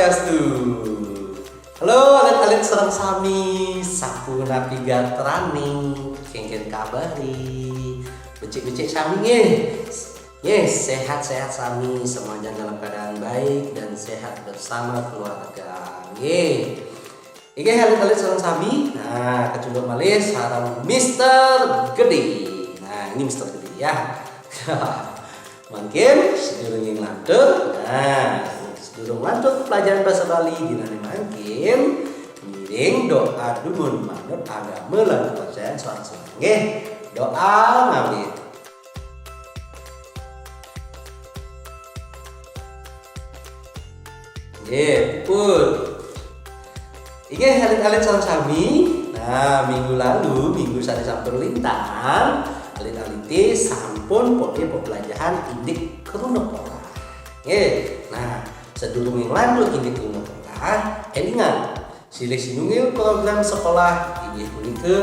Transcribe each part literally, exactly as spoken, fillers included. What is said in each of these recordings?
Astu. Halo, alit-alit sareng sami, sapunapi gatraning, kéngkén kabari? Becik-becik sami nggih. Nggih, sehat-sehat sami, semuanya dalam keadaan baik dan sehat bersama keluarga. Nggih. Inggih, alit-alit sareng sami. Nah, kecunduk malih sareng Mister Gede. Nah, ini Mister Gede ya. Mangkin sadurungé nglantur, nah, sadurung nglantur pelajaran basa Bali dinané mangkin, ngiring doa dumun manut agama lan kepercayaan sowan-sowan. Nggih, doa ngambil. Nggih, puput. Inggih, alit-alit sareng sami. Nah, minggu lalu, minggu sané sampun lintang, alit-alité sampun polih pepelajahan indik kruna polah. Nggih. Nah, sadurungé nglantur indik kruna polah, élingang, silih sinunggil program sekolah inggih punika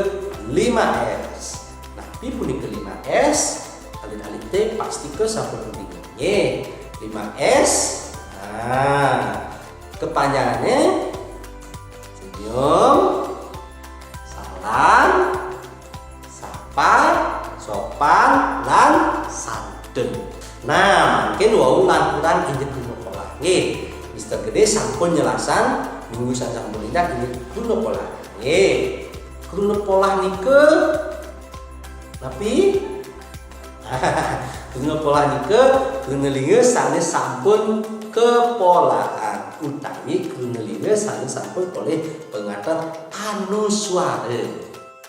lima S. Napi punika lima S? Alit-alité pastika sampun uning. Nggih, lima S. Nah, kepanjangané senyum, salam, sapa, sopan, lan santun. Nah, mangkin wau lanturang indik kruna polah. Nggih, Mister Gede sampun njelasang minggu sané sampun lintang indik kruna polah. Nggih. Kruna polah nika napi? Kruna polah nika kruna lingga sané sampun kapolahan utawi kruna lingga sané sampun polih pangater anuswara.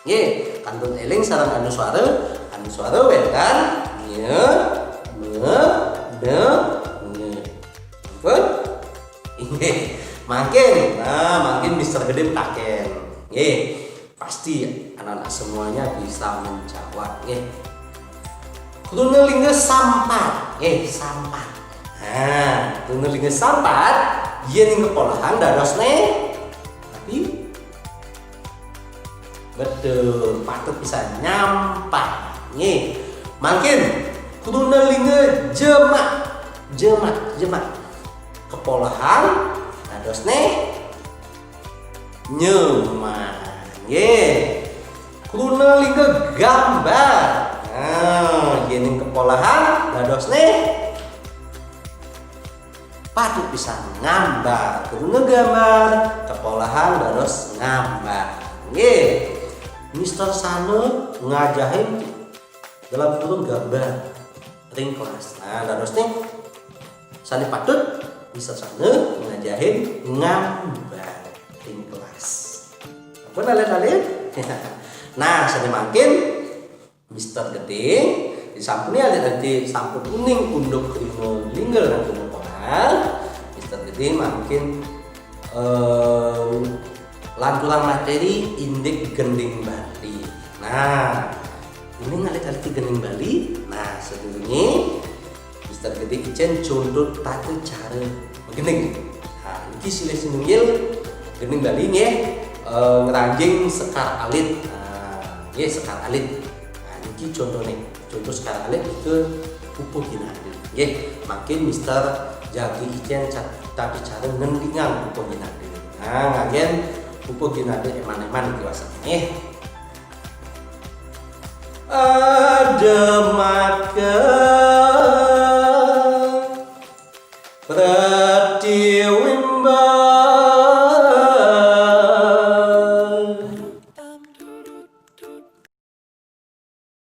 Nggih, kantun éling sareng anuswara, anuswara wénten nya, ma, na, nga. Ampun? Inggih. Mangkin, nah, mangkin Mister Gede pitakén. Nggih. Pasti anak-anak semuanya bisa menjawab, nggih. Kruna lingga sampat, nggih, sampat. Nah, kruna lingga sampat yén ing kapolahang dadosné. Tapi betul, patut pisan nyampat. Nggih. Mangkin kruna lingga jemak, jemak, jemak. Kapolahang dadosné nyemak. Nggih. Kruna lingga gambar. Nah, yén ing kapolahang dadosné patut pisan ngambar. Kruna gambar, kapolahang dados ngambar. Nggih. Mister Sana ngajahin dalam kurung gambar ring kelas. Nah, dadosné sané patut Mister Sana ngajahin ngambar ring kelas. Ampun, alit-alit? Nah, sané mangkin Mister Gede, disampuni alit-alit sampun uning unduk kruna lingga lan kruna polah. Mister Gede mangkin, em, lanturang materi indik gending Bali. Nah, ini ngalit-alit gending Bali. Nah, sadurungé Mister Gede icén conto tata cara gending. Nah, niki silih sinunggil gending Bali nggih, eh, ngranjing sekar alit. Nah, nggih sekar alit. Nah, niki contoné. Conto sekar alit nika pupuh ginada. Nggih, mangkin Mister jagi icén ca-, tata cara ngendingang pupuh ginada. Nah, nganggén pupuh ginada éman-éman niki wastané nggih. Ademaka pratiwimba